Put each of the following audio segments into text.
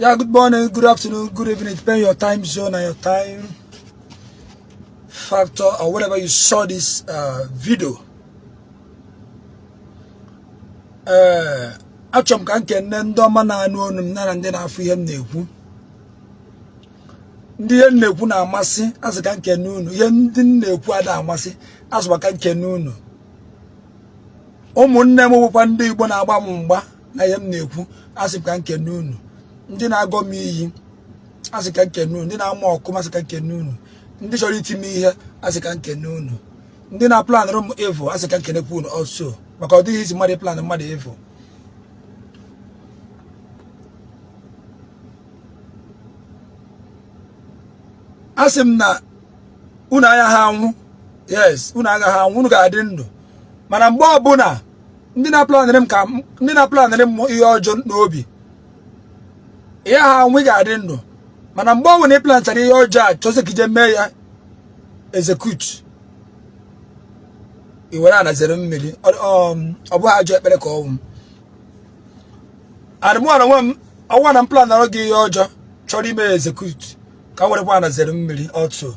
Yeah, good morning, good afternoon, good evening, depending your time zone and your time factor or whatever you saw this video. Achọrọ m ka m kene ndị ọma na-anụ onu m na ndị na-afụ ihe m na-ekwu. Ndị ihe m na-ekwu na-amasị, asị ka m kene unu. Ihe ndị m na-ekwu ada amasị, asịkwa ka m kene unu. Ụmụnne m bụkwa ndị Igbo na-agba m mgba na ihe m na-ekwu, asị m ka m kene unu. Ndị na-agọ m iyi, asị ka m kene unu. Ndị na-ama ọkụ m, asị ka m kene unu. Ndị chọrọ iti m ihe, asị ka m kene unu. Ndị na-aplanụrụ m evil, asị ka m kenekwa unu also, maka ọ dịghị easy mmadụ plan mmadụ evil. Asị m na unu agaghị anwụ. Yes, unu agaghị anwụ, unu ga-adị ndụ. Mana mgbe ọbụla ndị na-aplanịrị m ka ndị na-aplanịrị m ihe ọjọọ n'obi, ihe ha anwụ, ị ga-adị ndụ. Mana mgbe ọbụla ị planchara ihe ọjọọ a, chọzi ka ije mee ya execute, i were ana zere mmiri. Ọ bụghị ajọ ekpere ka ọ wụ. Adịmụara nwe m ọnwa na m planara gị ihe ọjọọ chọrọ ime ya execute, ka m werekwa ana zere mmiri otu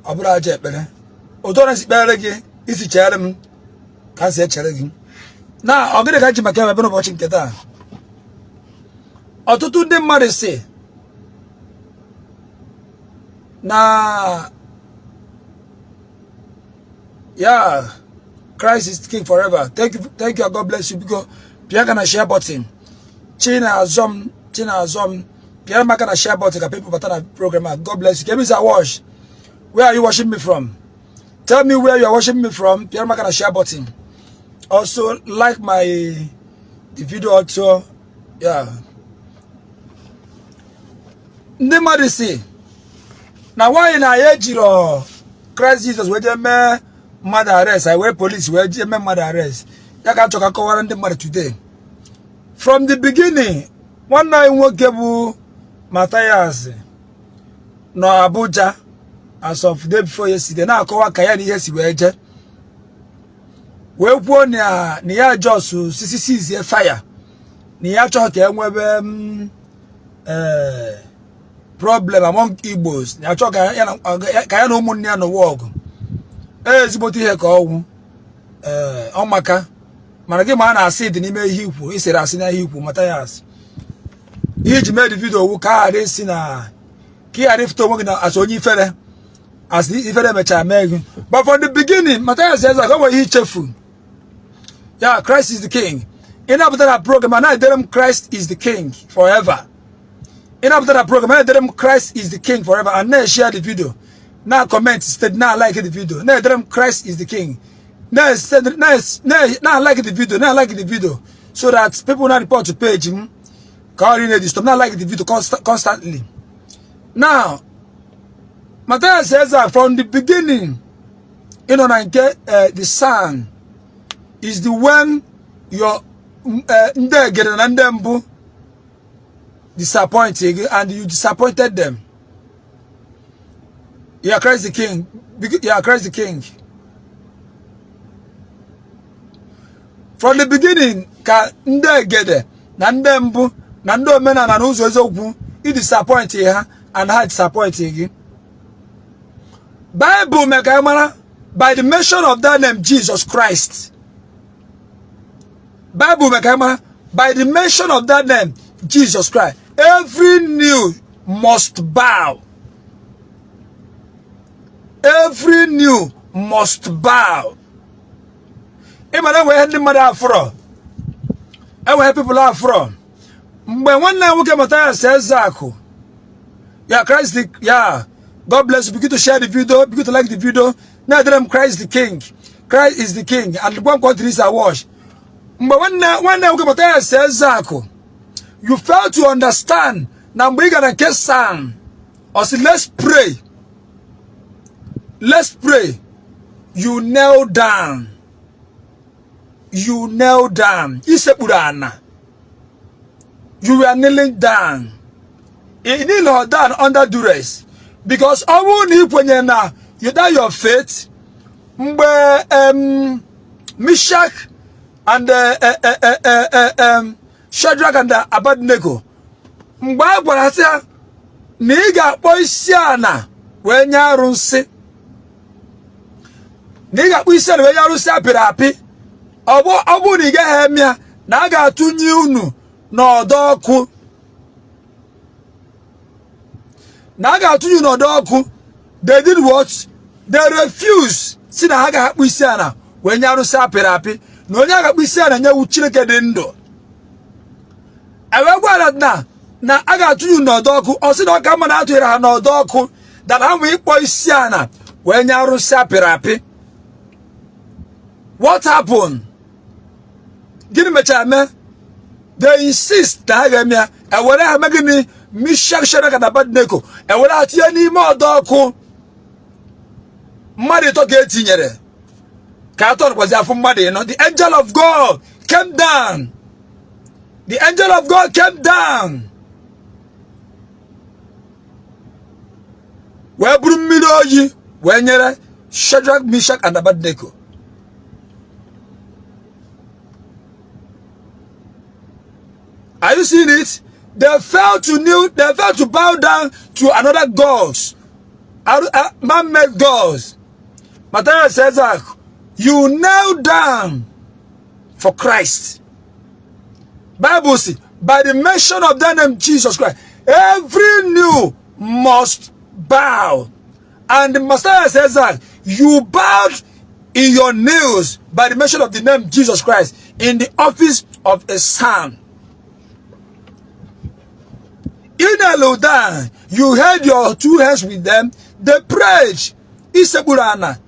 ọ bụrụ ajọ ekpere. Otu ọrụ si kpere gị isi chere m ka m si echere gị na ọ gịnị ka ji maka ebe n'ụbọchị nke taa. Ọtụtụ ndị mmadụ si na ya Christ is king forever. Thank you, thank you, God bless you. Biko pịa aka na share button. Chinazọm, Chinazọm, pịara m aka na share button ka people bata na program a. God bless you. Kemisa watch, where are you watching me from? Tell me where you are watching me from. Pịara m aka na share button. Also like my the video also. Yeah, ndị mmadụ si na nwaanyị na ya ejiro Christ Jesus wee jee mee mmadụ arrest, anyị wee police wee jee mee mmadụ arrest. Ya ka achọ ka kọwara ndị mmadụ today. From the beginning, nwanne anyị nwoke bụ Mathias nọ Abuja as of day before yesterday na-akọwa ka ya na ihe si wee jee, wee kwuo na ya just sisi sizie fire, na ya achọghị ka e nwebe problem among Igbos, na achọ ka ya na ụmụnne ya nụwa ọgụ. Ezigbote ihe ka ọnwụ ee ọ maka mana gị ma a na-asị dị n'ime ihe ikwu isere asị na ihe ikwu Mathias. Ihe iji mee the video wu ka a ghara isi na ka ị ghara ịfụta onwe gị na asị onye ifere, asị ifere mechara mee gị. But from the beginning, Mathias Ezeaku, o nwere ihe ichefu ya. Christ is the king. Ị na-apụta na program a na-edere m Christ is the king forever. Ị na-apụta na program a na-edere m Christ is the king forever, and na-share the video, na comment steady, na like the video, na-edere m Christ is the king, na like the video, na like the video, so that people na report to page m ka ọ na-edisturb. Na like the video constantly. Now, Mathias Ezeaku, from the beginning, ịnọ na nke the sun is the when your ndị egede na ndị mbụ disappoint gị and you disappointed them. You are Christ the king. You are Christ the king. From the beginning ka ndị egede na ndị mbụ na ndị omenala na ụzọ eziokwu i disappoint ha and ha disappoint gị. Bible mee ka mara by the mention of that name Jesus Christ. Bible mee ka mara by the mention of that name Jesus Christ, every knee must bow. Every knee must bow. Ị mara enwe ndị mmadụ afụrọ, enwe people afụrọ mgbe nwanne ya nwoke Mathias Ezeaku ya Christ the, ya God bless you. Begin to share the video, begin to like the video, na-edere m Christ the king, Christ is the king, and one country is a wash. Mgbe nwanne nwoke Mathias Ezeaku, you fail to understand na mgbe ị gara nke Sam, ọ sị let's pray, let's pray, you kneel down, you kneel down, isekpuru ana, you were kneeling down. Ị kneel down under duress, because ọ bụrụ na ị kwenyere na you die your faith mgbe Meshach and Shadrach and Abednego Mgbe a gwara sị ha na ị ga-akpọ isi ana wee nye arụsị, na ị ga-akpọ isi ana wee nye arụsị apịrị apị, ọ bụrụ na ị gaghị eme ya, na a ga-atụnye unu n'ọdọ ọkụ, na a ga-atụnye unu n'ọdọ ọkụ. They did what? They refuse, si na ha ga-akpọ isi ana wee nye arụsị apịrị apị, na onye a ga-akpọ isi ana nye wụ Chineke dị ndụ. Ewee gwara na a ga-atụnye unu n'ọdọ ọkụ. Ọ sị na ọ ka mma na atụnyere ha n'ọdọ ọkụ than ha nwee ịkpọ isi ana wee nye arụsị apịrị apị. What happened? Gịnị mechara mee? They insist na ha ga-eme ya. Ewere ha mee gịnị? Mishak, Shadrach na Abednego, ewere ha tinye n'ime ọdọ ọkụ. Mmadụ ịtọ ka etinyere, ka atọ nọkwazi afụ mmadụ ịnọ. The angel of God came down. The angel of God came down wee buru mmiri oyi wee nyere Shadrach, Meshach and Abednego. Are you seeing it? They failed to kneel, they failed to bow down to another gods, man-made gods. Matthias says that you kneel down for Christ. Bible says, by the mention of that name Jesus Christ, every knee must bow. And the Messiah says that you bowed in your knees by the mention of the name Jesus Christ in the office of a son. In Elodan, you held your two hands with them. They prayed. Isekpuru ana.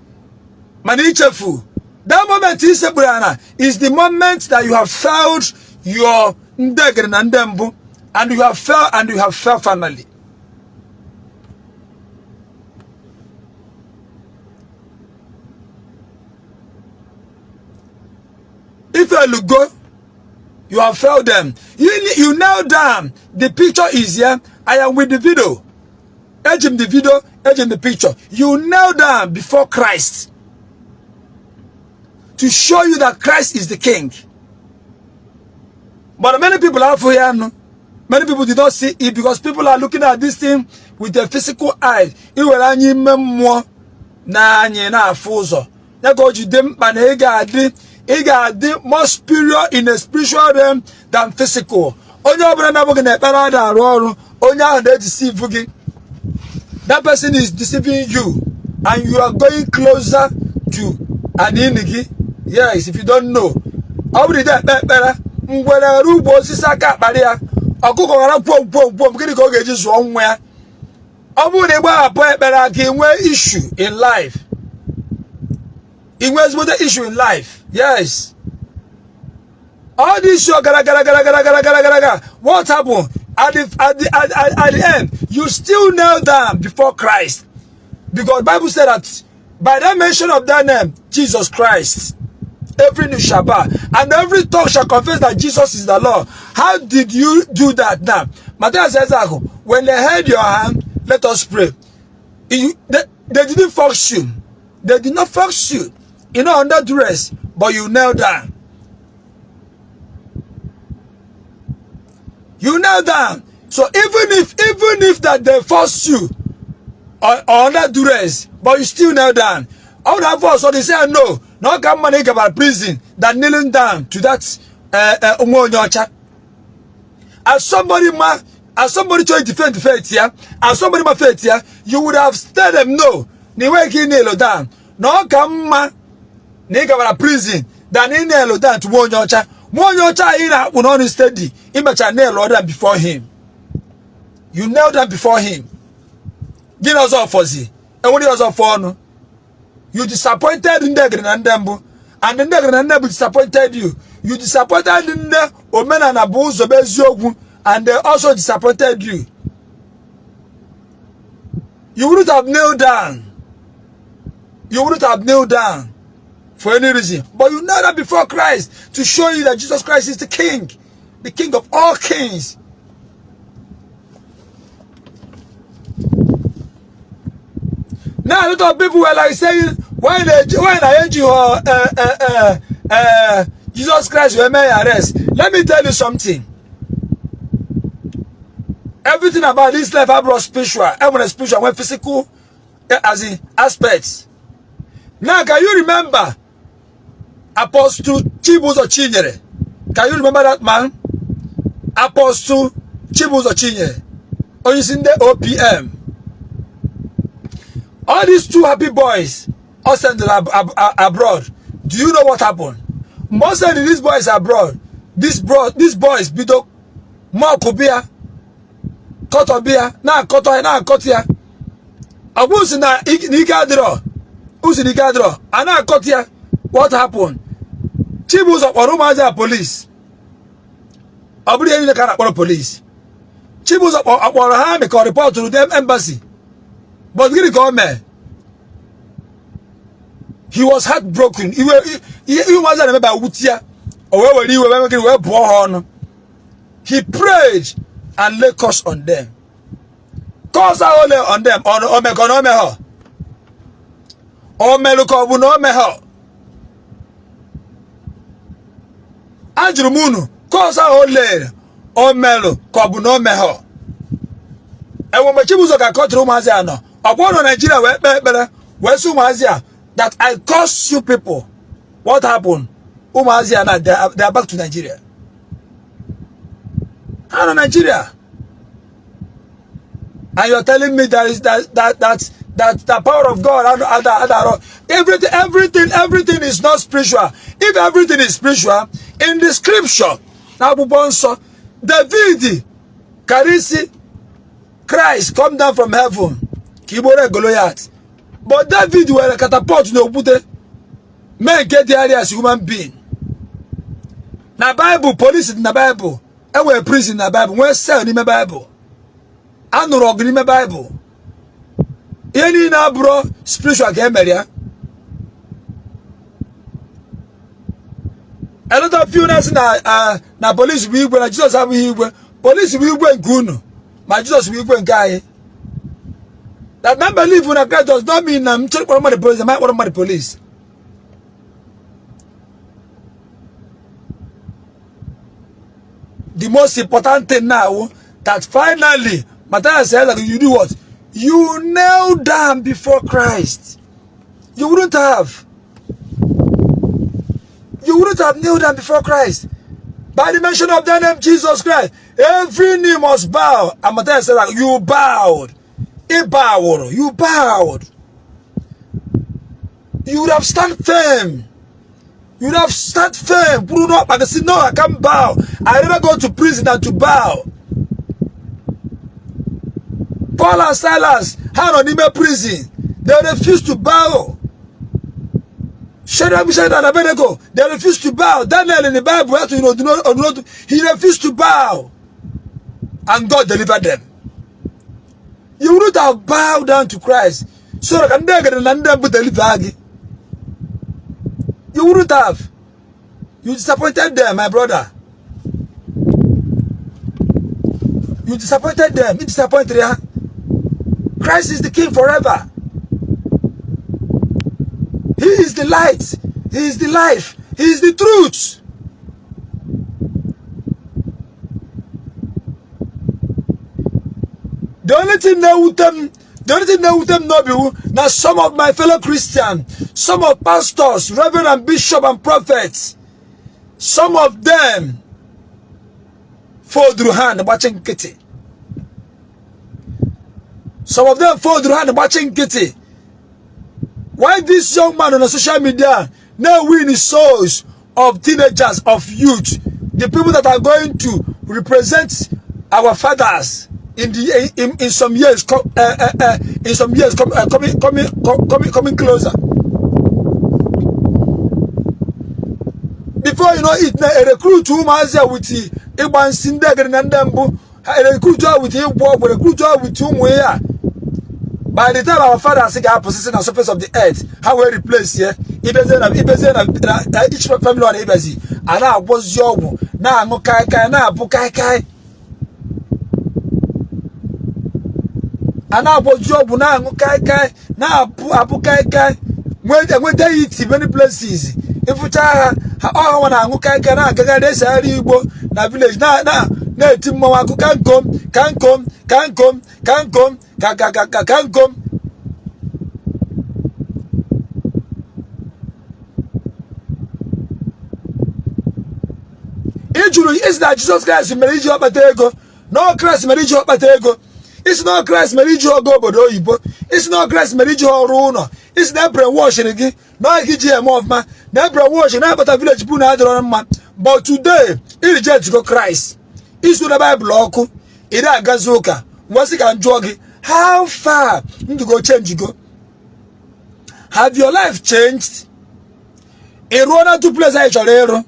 Mana ichefu. That moment isekpuru ana is the moment that you have failed your ndegere na ndị mbụ, and you have failed, and you have failed finally. If you go, you have failed them. You kneel down. The picture is here. I am with the video. Eji m the video, eji m the picture. You kneel down before Christ to show you that Christ is the King. But many people have here, no? Many people did not see it because people are looking at this thing with their physical eyes. Iwere anya ime mmụọ na anyị na-afụ ụzọ. Ya ka o ji dị mkpa na ị ga-adị more superior in a spiritual realm than physical. Onye ọbụla na-abụghị na ekpere ada arụ ọrụ, onye ahụ na-edeceive gị. That person is deceiving you and you are going closer to an gị. Yes, if you don't know. Ọ bụrụ ide ekpe ekpere, ngwere ghara ugbo osisi aka akparị ya, ọkụkọ ghara kwom kwom kwom, gịnị ka ọ ga-eji zụọ nwa ya? Ọ bụrụ na ị gbahapụ ekpere aka, ị nwee issue in life. Ị nwee ezigbote issue in life. Yes. All this issue gara gara gara gara gara gara gara gara. What happened? At the end, you still kneel down before Christ. Because Bible said that by the mention of that name, Jesus Christ, every knee shall bow, and every tongue shall confess that Jesus is the Lord. How did you do that now? Matthias says that when they held your hand, let us pray. They didn't force you. They did not force you. You're not under duress, but you kneel down. You kneel down. So even if that they force you or under duress, but you still kneel down. I would have forced, so they say no. No come money about prison than kneeling down to that onye ọcha. As somebody ma, as somebody trying to defend the faith here, as somebody ma faith here, you would have tell them no. Na enweghị ike kneel down. Na ọ ka mma na ị gabara prison than ị kneel down to nwa onye ọcha. Nwa onye ọcha anyị na-akpụ n'ọnụ steady, imecha kneel down before him. You kneel down before him. Gịnị ọzọ fọzi? Enwere ọzọ fọ ọnụ. You disappointed ndị egere na ndị mbụ, and ndị egere na ndị mbụ disappointed you. You disappointed ndị omenala bụ ụzọ bụ eziokwu, and they also disappointed you. You wouldn't have knelt down. You wouldn't have knelt down for any reason. But you knelt down before Christ to show you that Jesus Christ is the King of all kings. Now a lot of people were like saying, why na Jesus Christ were made arrest? Let me tell you something. Everything about this life abụrọ spiritual. Enwere spiritual, nwee physical as in aspects. Now, can you remember Apostle Chibuzo Chinyere? Can you remember that man? Apostle Chibuzo Chinyere, onye isi ndị OPM. All these two happy boys all sent abroad. Do you know what happened? Mgbe ọ send these boys abroad, these boys bido mock ya, kọtọ ya, na-akọtọ ya, na-akọtọ ya. Ọ bụ si na ike adịrọ, usi na ike adịrọ, a na-akọtọ ya. What happened? Chibuzo kpọrọ ụmụazị a police. Ọ bụrụ ihe niile ka a na-akpọrọ police. Chibuzo kpọrọ ha army ka ọ reportụrụ them embassy. But gịnị ka o mee? He was heartbroken. Iwe ihe ụmụazị a na-emeba wute ya. O wee were iwe wee gịnị wee bụọ ha ọnụ. He prayed and lay curse on them. Curse ahụ lay on them, ọ mekọ na o meghọ? O melụ ka ọ bụ na o meghọ? Ajụrụ m unu, curse ahụ o lere, o melụ ka ọ bụ na o meghọ? Enwe mgbe Chibuzo ga-akọtụrụ ụmụazị a nọ ọkwa nọ Naijiria wee kpee ekpere wee sị ụmụazị a that I curse you people. What happened? Ụmụazị a na they are back to Nigeria. Ha nọ Nigeria. And you're telling me there is that that that that the power of God other, everything, everything, everything is not spiritual. If everything is spiritual, in the scripture, na akwụkwọ nsọ, David karisi Christ come down from heaven ka igboro Goliath. But David were catapult na okwute mee nke dị as human being. Na Bible, police dị na Bible, enwere prison na Bible, nwee cell n'ime Bible. A nụrụ ọgụ n'ime Bible. Ihe niile abụrụ spiritual ka emere ya. A lot of you na-asị na na police bụ igwe, na Jizọs abụghị igwe. Police bụ igwe nke unu, ma Jizọs bụ igwe nke anyị. That man believe na Christ does not mean na m chere kpọrọ mmadụ police, ma kpọrọ mmadụ police. The most important thing now, that finally Matthias said that you do what? You kneel down before Christ. You wouldn't have. You wouldn't have knelt down before Christ. By the mention of the name Jesus Christ, every knee must bow. And Matthias said that you bowed. He bowed. You bowed. You would have stand firm. You would have stand firm. Put up and say, no, I can't bow. I never go to prison than to bow. Paul and Silas had on him prison. They refused to bow. Shadrach, Meshach, and Abednego, they refused to bow. Daniel in the Bible, he refused to bow. And God delivered them. You wouldn't have bowed down to Christ. So that deliver. You wouldn't have. You disappointed them, my brother. You disappointed them. You disappointed them. Christ is the King forever. He is the light. He is the life. He is the truth. The only thing that would them, the only thing that would them not be now some of my fellow Christians, some of pastors, reverend and bishop and prophets, some of them fold through hand watching kitty. Some of them fold through hand watching kitty. Why this young man on the social media now win the souls of teenagers, of youth, the people that are going to represent our fathers in the in some years in some years coming closer. Before you know it, now a recruit ụmụazị with ịgba nsị ndị egere na ndị mbụ, a recruit with ịgwọ ọgwụ, recruit with ụmụ ya. By the time our fathers ga-apụsịsị na surface of the earth, ha wee replace ya. Ibezie na ibezie na each family ọ na-ebezi a na-agwọzi ọgwụ, na-aṅụ kaikai, na-abụ kaikai, a na-agwọzi ọgwụ, na-aṅụ kaikai, na-abụ abụ kaikai, enweta ya iti many places. Ịfụcha ha ọha nwa na-aṅụ kaikai, na-agagharị esegharị igbo na village, na-eti mmanwụ akụ kankom kankom Kankom kankom ka ka ka ka kankom. Ị jụrụ ị sị na Jizọs Kraịst mere iji ọkpata ego, na ọ Kraịst mere iji ọkpata ego. Ị sị na ọ Kraịst mere iji ọga obodo oyibo. Ị sị na ọ Kraịst mere iji ọrụ ụlọ. Ị sị na e brainwashiri gị na ọ gị ji eme ọfụma, na e brainwash na-akpata village bụ na adịrọ mma. But today ị reject go Kraịst, i suna Baịbụl ọkụ, ị na-agazi ụka. M wee sị ka m jụọ gị, how far ndụ gị change go? Have your life changed? Ị rụọ na duplex ahụ ị chọrọ ịrụ?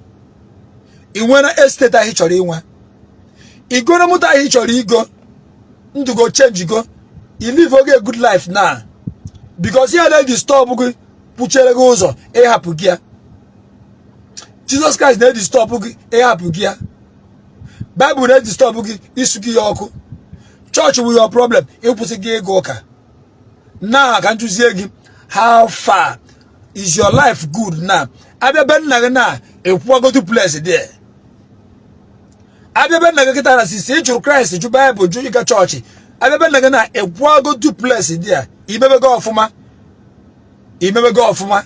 Ị nwere estate ahụ ị chọrọ inwe? Ị goro moto ahụ ị chọrọ igo? Ndụ gị change go? You live oge a good life now? Because ihe na-edisturb gị kwuchere gị ụzọ ịhapụ gị ya. Jizọs Kraịst na-edisturb gị ịhapụ gị ya. Baịbụl na-edisturb gị isu gị ya ọkụ. Chọọchị wụ your problem, ịkwụsị gị ịga ụka. Na ka m jụzie gị, how far is your life good now? Abịa be nna gị na ịkwụwago duplex there. Abịa be nna gị kịta na since ị jụrụ Kraịst, jụ Baịbụl, jụ ịga chọọchị, abịa be nna gị na ịkwụwago duplex there. Imebego ọfụma, imebego ọfụma.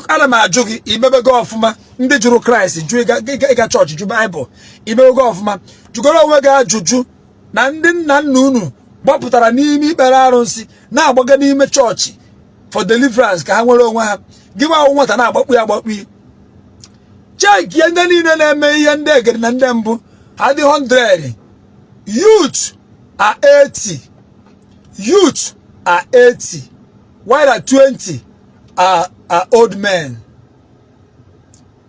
Ana m ajụ gị, imebego ọfụma? Ndị jụrụ Kraịst, jụ ịga chọọchị, jụ Baịbụl, imebego ọfụma? Jụgoro onwe gị ajụjụ na ndị nna nna unu gbapụtara n'ime ikpere arụsị na-agbaga n'ime chọọchị for deliverance ka ha nwere onwe ha. Gị nwa nwata na-agbakpu ya agbakpu. Check ihe ndị niile na-eme ihe ndị egede na ndị mbụ ha dị 100, youth are 80, youth are 80, while at 20 are old men.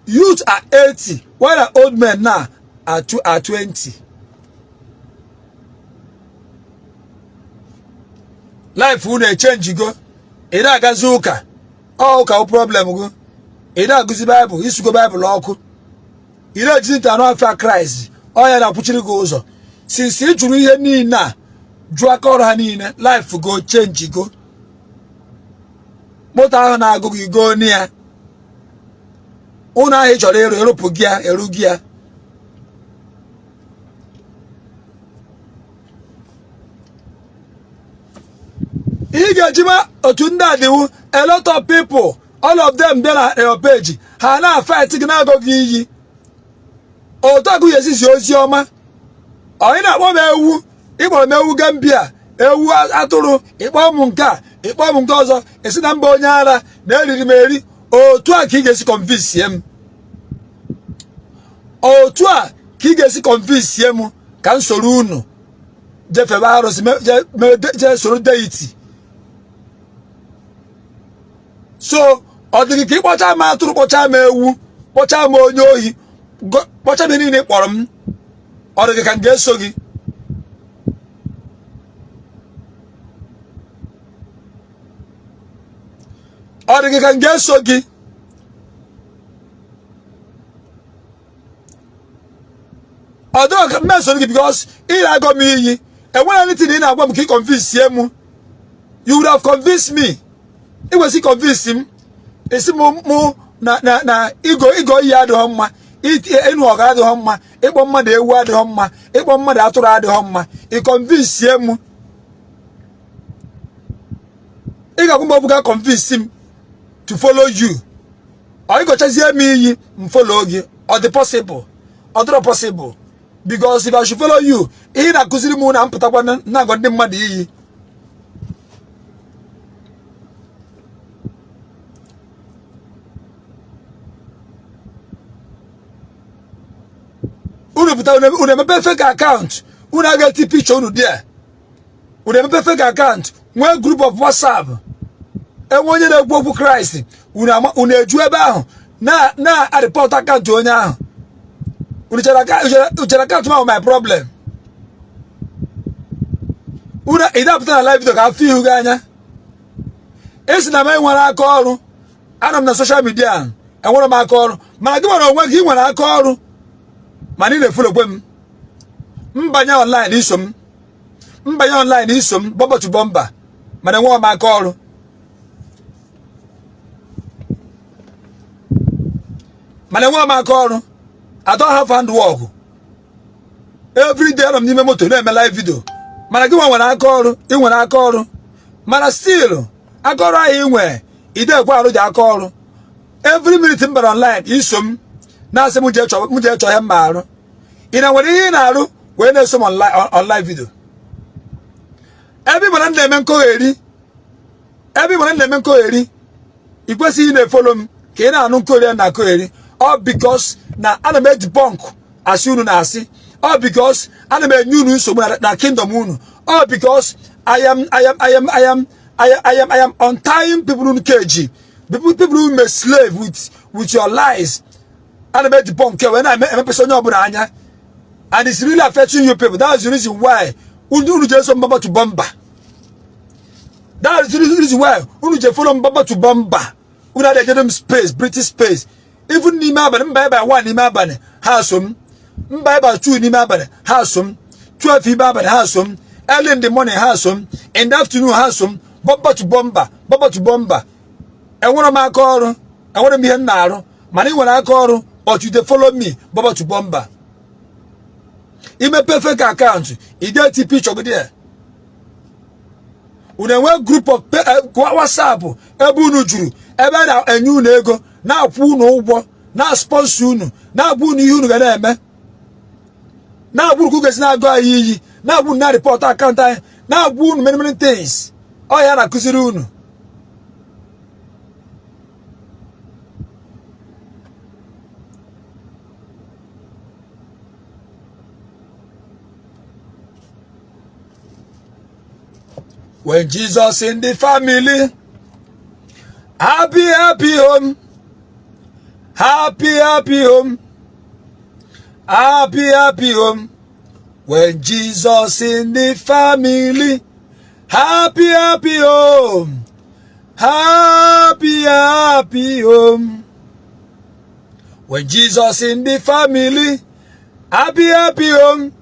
Youth are 80, while the old men now are 20. Life unu echange go? Ị na-agazi ụka, ọ ụka wụ problem gị. Ị na-agụzi Baịbụl, isugo Baịbụl ọkụ. Ị na-ejizi ntị anụ afa Kraịst, ọ ya na-akwụchiri gị ụzọ. Since ị jụrụ ihe niile a, jụọ aka ọrụ ha niile, life go change go? Moto ahụ na-agụ gị goo ya, ụlọ ahụ ị chọrọ ịrụ, ịrụpụ gị ya, eru gị ya. Ihe ị ga-ejima otu ndị a dịwu, a lot of people, all of them bịa na your page, ha na-fight gị, na-agọ gị iyi. Otu agụ ya esizi ozi ọma, onye na-akpọ m ewu, ịkpọrọ m ewu Gambia, ewu atụrụ, ịkpọ m nke a, ịkpọ m nke ọzọ, esi na mba onye ara na eriri m eri. Otu a ka ị ga-esi convince m, otu a ka ị ga-esi convince m ka m soro unu jefebe arụsị, jee soro deity. So ọ dị gị ka ịkpọcha m atụrụ, kpọcha m ewu, kpọcha m onye ohi, kpọcha m niile kpọrọ m, ọ dị gị ka m ga-eso gị? Ọ dị gị ka m ga-eso gị? Ọ dịghị ka m mesoro gị, because ị na-agọ m iyi. Enweghị anything ị na-agwa m ka ị convince m. You would have convinced me. Ị kwesị convince m, esi m mụ na ịgọ iyi adịghị mma, ịnụ ọgụ adịghị mma, ịkpọ mmadụ ewu adịghị mma, ịkpọ mmadụ atụrụ adịghị mma. Ị convince m, ị ga-agwa m ọ bụ ga convince m to follow you. Ọ ịgọchazie m iyi, m follow gị, ọ dị possible? Ọ dịrọ possible, because if I should follow you, ihe na-akụziri m na mpụtakwa na-agọ ndị mmadụ iyi. Unu pụta, unu emepe fake account, unu aga eti picture unu there. Unu emepe fake account, nwee group of WhatsApp, enwe onye na-ekwu okwu Kraịst, unu eju ebe ahụ na-areport account onye ahụ. Unu chere account m my problem? Unu ịdapụta na live video ka afọ ihu gị anya. Esi na m enwere aka ọrụ, anọ m na social media, enwere m aka ọrụ. Mana gị nwere onwe gị, nwere aka ọrụ, mana ị na-efollowkwe m. Mbanye online iso m, mbanye online iso m bumper to bumper, mana enweghị m aka ọrụ. Mana enweghị m aka ọrụ. I don't have handwork. Every day anọ m n'ime moto na-eme live video. Mana gị nwa nwere aka ọrụ, ị nwere aka ọrụ, mana still aka ọrụ ahụ ị nwee, ide ekwe arụ dị aka ọrụ. Every minute m bara online, iso m na-asị m jee chọọ, m jee chọọ ihe m ma arụ. Ị na nwere ihe ị na-arụ wee na-eso m online video? Ebe ị mara m na-eme nkogheri, ebe ị mara m na-eme nkogheri, ị kwesịghị ị na-efollow m ka ị na-anụ nkogheri na nkogheri. Ọ because na ana m edebunk asị unu na-asị. Ọ because ana m enye unu nsogbu na kingdom unu. Ọ because I am untying people unu keji, people who may slave with your lies. Ana m edebunk wee na-emepesa onye ọbụla anya, and it's really affecting you people. That's the reason why unu ji eso m bumper to bumper. That's the reason why unu ji follow m bumper to bumper. Unu adịghị ejede m space, British space. Even n'ime abalị, mba ebe 1 n'ime abalị, ha so m. Mba ebe 2 n'ime abalị, ha so m. 12 ime abalị, ha so m. Early in the morning, ha so m. In the afternoon, ha so m. Bumper to bumper, bumper to bumper. Enwere m aka ọrụ, enwere m ihe m na-arụ, mana ị nwere aka ọrụ, but you dey follow me bumper to bumper. Imepe fake account, ị ga-eti picture gị there. Unu enwe group of WhatsApp ebe unu juru, ebe a na-enye unu ego, na-akwụ unu ụgwọ, na-sponsor unu, na-agwa unu ihe unu ga na-eme, na-agwa unu ka unu ga-esi na-agụ anyị iyi, na-agwa unu na report account anyị, na-agwa unu many many things. Ọ ya na-akụziri unu. When Jesus in the family, happy, happy home, happy, happy home, happy, happy home. When Jesus in the family, happy, happy home, happy, happy home. When Jesus in the family, happy, happy home,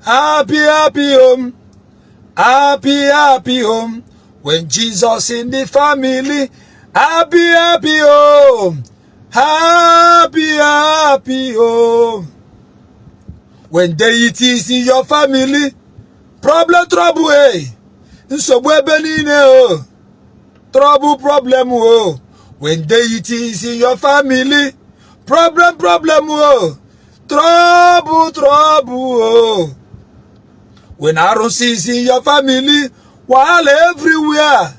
happy, happy home, happy, happy home. When Jesus in the family, happy, happy home, happy, happy home. When deity is in your family, problem, trouble, hey, nsogbu ebe niile o, trouble, problem o. When deity is in your family, problem, problem o, trouble, trouble o. When arụsị is in your family, wahala everywhere,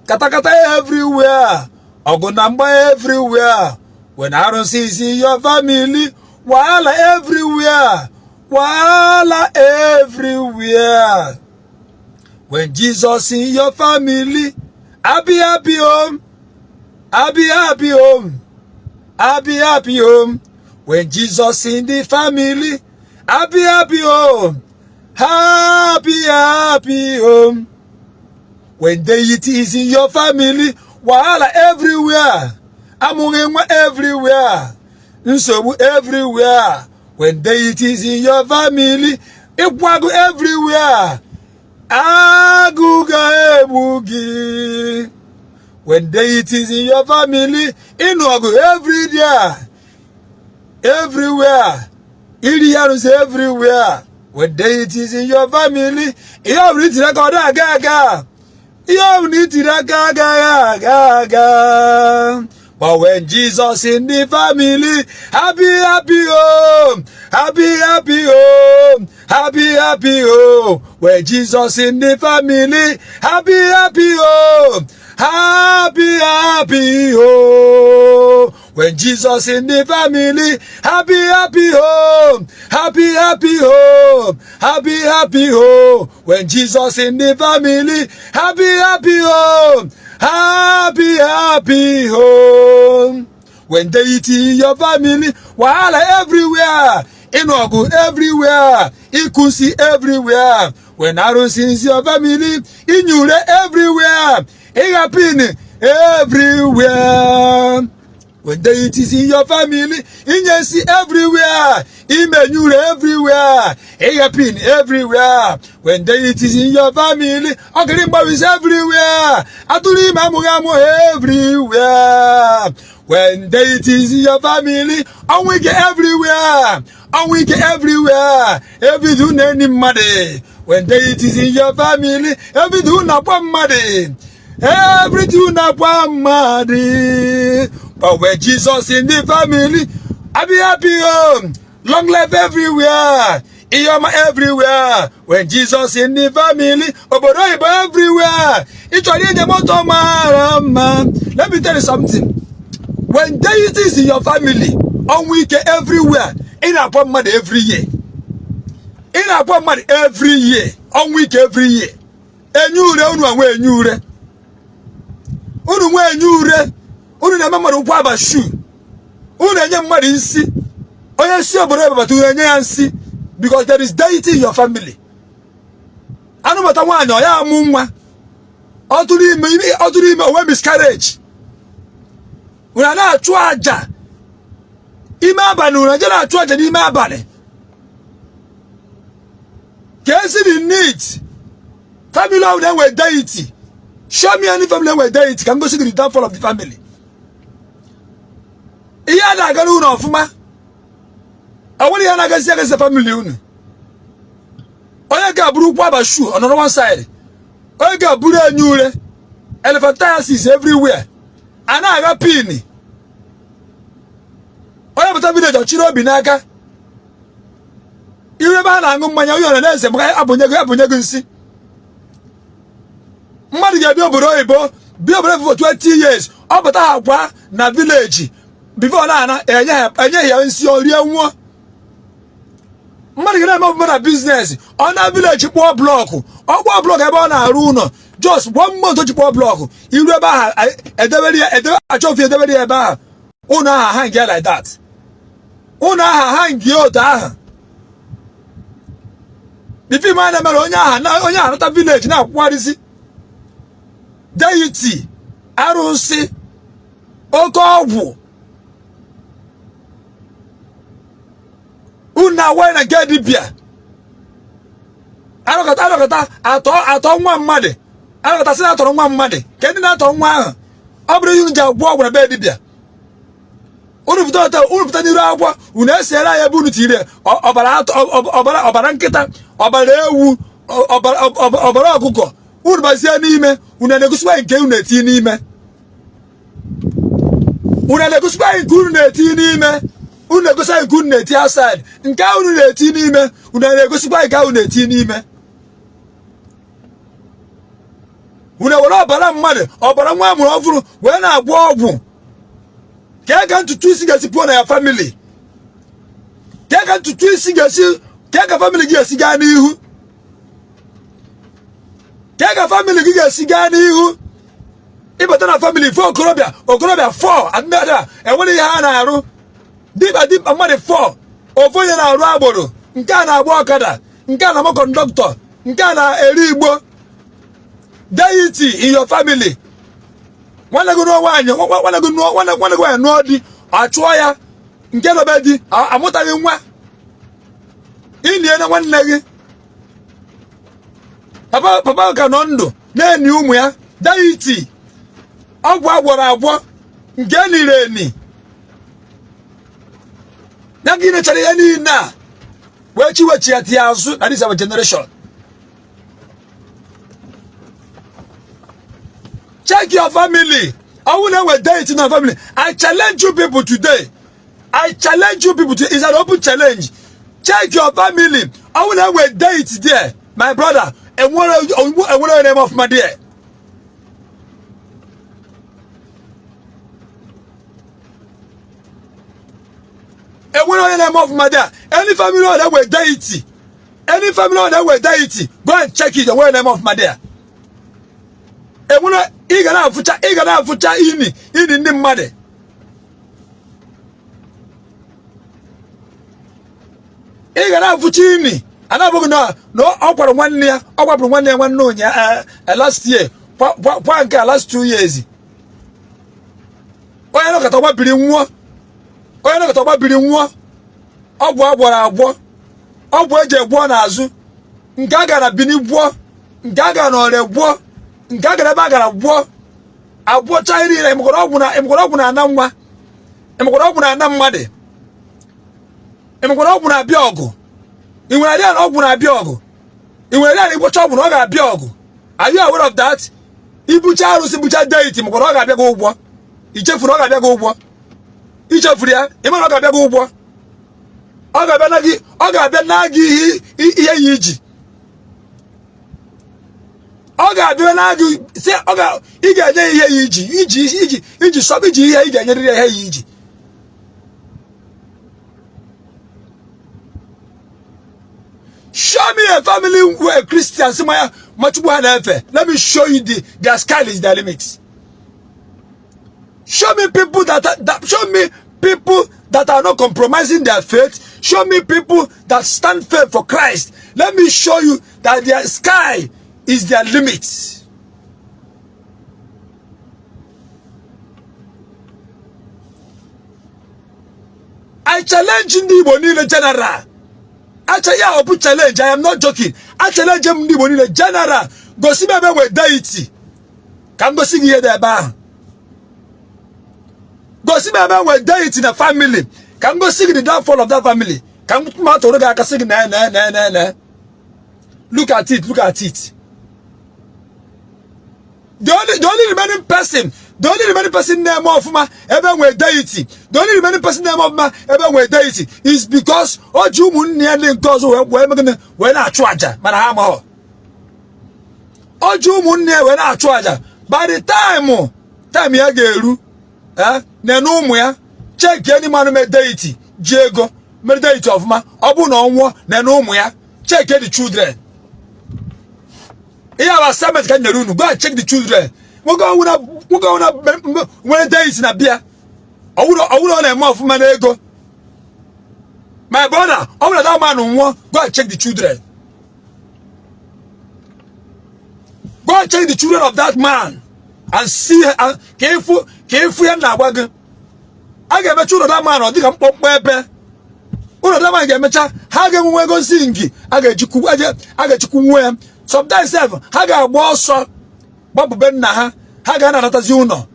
katakata everywhere, ọgụ na mgba everywhere. When arụsị is in your family, wahala everywhere, wahala everywhere. When Jesus in your family, happy, happy home, happy, happy home, happy, happy home. When Jesus in the family, happy, happy home, happy, happy home. When deity is in your family, wahala everywhere, amụghị nwa everywhere, nsogbu everywhere. When deity is in your family, ịkwago everywhere, agụ ga-egbu gị. When deity is in your family, ịnụ ọgụ every day, everywhere, iri arụsị everywhere. When deity is in your family, ihe ọ bụla itiri aka ọ na-aga aga, ihe ọ bụla itiri aka agaghị aga aga. But when Jesus in the family, happy, happy home, happy, happy home, happy, happy home. When Jesus in the family, happy, happy home, happy, happy home. When Jesus in the family, happy, happy home, happy, happy home, happy, happy home. When Jesus in the family, happy, happy home, happy, happy home. When deity in your family, wahala everywhere, ịnụ ọgụ everywhere, ịkụsi everywhere. When arụsị is your family, inye ure everywhere, ịgha pin everywhere. When deity is in your family, inye nsi everywhere, imenye ure everywhere, ịgha pin everywhere. When deity is in your family, ọgịrị mgbawisi everywhere, atụrụ ime amụghị amụ everywhere. When deity is in your family, ọnwụ ike everywhere, Ọnwụ ike everywhere. Everyday unu eni mmadụ. When deity is in your family, everyday unu akwa mmadụ. Everyday unu akwa mmadụ. But when Jesus in the family, happy happy home, long life everywhere, ihe ọma everywhere. When Jesus in the family, obodo oyibo everywhere. Ị chọrọ inye moto mara mma. Let me tell you something. When deity is in your family, ọnwụ ike everywhere. Ị na-akwa mmadụ every year. Ị na-akwa mmadụ every year. Ọnwụ ike every year. Enye ure unu anwe enye ure. Unu nwee enye ure. Unu na-eme mmadụ ụkwụ aba shu. Unu enye mmadụ nsi. Onye si obodo ebebata unu enye ya nsi because there is deity in your family. Anụbata nwaanyị ọ ya amụ nwa. Ọ tụrụ ime onwe miscarriage. Unu na-achụ aja ime abalị, unu eje na-achụ aja n'ime abalị ka esi the need family ahụ na-enwe deity. Show me any family enwe deity ka m gosi gị the downfall of the family. Ihe a na-agara unu ọfụma, ọ nwere ihe na-agazi agazi family unu. Onye ga-abụrụ ụkwụ aba shu ọ nọrọ one side, onye ga-abụrụ enyi ure, elephantiasis everywhere, a na-agha pin. Onye pụta village ọchịrị obi n'aka, ihu ebe a na-aṅụ mmanya, onye ọra na-eze maka abụnye gị nsị. Mmadụ ga-ebi obodo oyibo, bi obodo oyibo for 20 years, ọ pụta ha gwa na village before na-ana enyeghị ya nsị o rie nwụọ. Mmadụ ga na-eme ọfụma na business, ọ na village kpụọ block, ọ kpụọ block ebe ọ na-arụ ụlọ, just one month o ji kpụọ block, iru ebe ahụ edebere ya, edebe achọfi edebere ya ebe ahụ, ụlọ ahụ hang ya like that, ụlọ ahụ hang ya otu ahụ. The film a na-emere onye ahụ, onye ahụ nata village na-akwụgharịzi deity, arụsị, oke ọgwụ. Unu na-awa na nke dibịa arụkọta arụkọta atọ atọ nwa mmadụ, arụkọta sị na atọrọ nwa mmadụ, ka ndị na-atọ nwa ahụ ọ bụrụ ihe unu ji agwọ ọgwụ na be dibịa. Unu pụta ọtọ, unu pụta n'iru akwụkwọ, unu esiere anyị ebe unu tiri ọbara ọbara ọbara nkịta, ọbara ewu, ọbara ọkụkọ, unu bazie n'ime, unu na-egosikwa nke unu na-eti n'ime, unu na-egosikwa nke unu na-eti n'ime, unu na-egosi anyị nke unu na-eti outside, nke unu na-eti n'ime, unu na-egosikwa nke unu na-eti n'ime. Unu ewere ọbara mmadụ, ọbara nwa amụrụ ọfụrụ wee na-agwọ ọgwụ. Ka ka ntutu isi ga-esi pụọ na ya family, ka ka ntutu isi ga-esi, ka ka family gị ga-esi gaa n'ihu, ka ka family gị ga-esi gaa n'ihu. Ịbata na family four okorobịa, okorobịa four adịda enwere ihe ha na-arụ, dimkpa dimkpa mmadụ four, ofu onye na-arụ agboro, nke a na-agba ọkada, nke a na-agba conductor, nke a na-eri igbo. Deity in your family. Nwanne gị nụọ nwaanyị, nwanne gị nụọ nwanne gị nwaanyị nụọ di, achụọ ya, nke nọbe di amụtaghị nwa, inie na nwanne gị. Papa papa ka nọ ndụ na-eni ụmụ ya. Deity, ọgwụ agwọrọ agwọ, nke eniri eni ya gị nechara ihe niile a wee chiwechi ya tie azụ na this our generation. Check your family. I will not deity in your family. I challenge you people today. I challenge you people today. It's an open challenge. Check your family. I will not deity there, my brother. And what name of my dear? And what name of my dear? Any family that were deity, any family that were deity, go and check it. And what name of my dear? Enwere ị ga na-afụcha, ị ga na-afụcha ini ini ndị mmadụ. Ị ga na-afụcha ini a na-abụghị na ọ kwara nwanne ya, ọ kwapụrụ nwanne ya nwanne ụnyaa last year, kwa nke a last 2 years. Onye nọkọta gbabiri nwụọ, onye nọkọta gbabiri nwụọ. Ọgwụ agwọrọ agwọ, ọgwụ eji egwọ n'azụ, nke a gara Bini gwọọ, nke a gara n'Ore gwọọ, nke a gara ebe a gara gwọọ, agwọcha ihe niile. Ịmụkwara ọgwụ na ịmụkwara ọgwụ na-ana nwa, ịmụkwara ọgwụ na-ana mmadụ. Ị makwara ọgwụ na-abịa ọgụ? Ị nwere idea na ọgwụ na-abịa ọgụ? Ị nwere idea na ị gwọcha ọgwụ na ọ ga-abịa ọgụ? Are you aware of that? I bucha arụsị, bucha deity, makwara ọ ga-abịa gị ụgwọ. I chefuru ọ ga-abịa gị ụgwọ? I chefuru ya? Ị mara ọ ga-abịa gị ụgwọ? Ọ ga-abịa na gị, ọ ga-abịa na gị ihe ya iji. Ọ ga-abịa na gị sị ọ ga ị ga-enye ihe ya iji iji iji iji sọ iji ihe ị ga-enyerịrị ya ihe ya iji. Show me a family where Christians ma ma Chukwu ha na-efe. Let me show you their sky is their limit. Show me people that, that show me people that are not compromising their faith. Show me people that stand firm for Christ. Let me show you that their sky is their limit. I challenge ndị Igbo niile general. Acha ya ọ bụ challenge, I am not joking. I challenge m ndị Igbo niile general. Gosi m ebe nwee deity. Ka m gosi gị ihe dị ebe ahụ. Gosi m ebe nwee deity na family. Ka m gosi gị the downfall of that family. Ka m ma tụrụ gị aka sị gị na na na na na. Look at it, look at it. The only remaining person, the only remaining person na-eme ọfụma ebe nwee deity, the only remaining person na-eme ọfụma ebe nwee deity is because o ji ụmụnne ya ndị nke ọzọ wee wee wee na-achụ aja, mana ha amaghọ. O ji ụmụnne ya wee na-achụ aja. By the time ya ga-eru, na-ene ụmụ ya, check any man mee deity ji ego mere deity ọfụma, ọ bụrụ na ọ nwụọ, na-ene ụmụ ya, check the children. Ihe a bụ assignment ka m nyere unu. Go and check the children. Nwoke ọwụna nwere deity na bịa ọwụrụ ọ na-eme ọfụma n'ego. My brother, ọ bụrụ na that man nwụọ, go and check the children. Go and check the children of that man and see ka ịfụ ya na-agwa gị. A ga-emecha ụlọ that man ọ dịka mkpọmkpọ ebe. Ụlọ that man ga-emecha, ha ga-enwe ego zinc a ga-echukwu nwe ya. Sometimes sef ha ga-agba ọsọ gbapụbe nna ha, ha ga-anatazi ụlọ.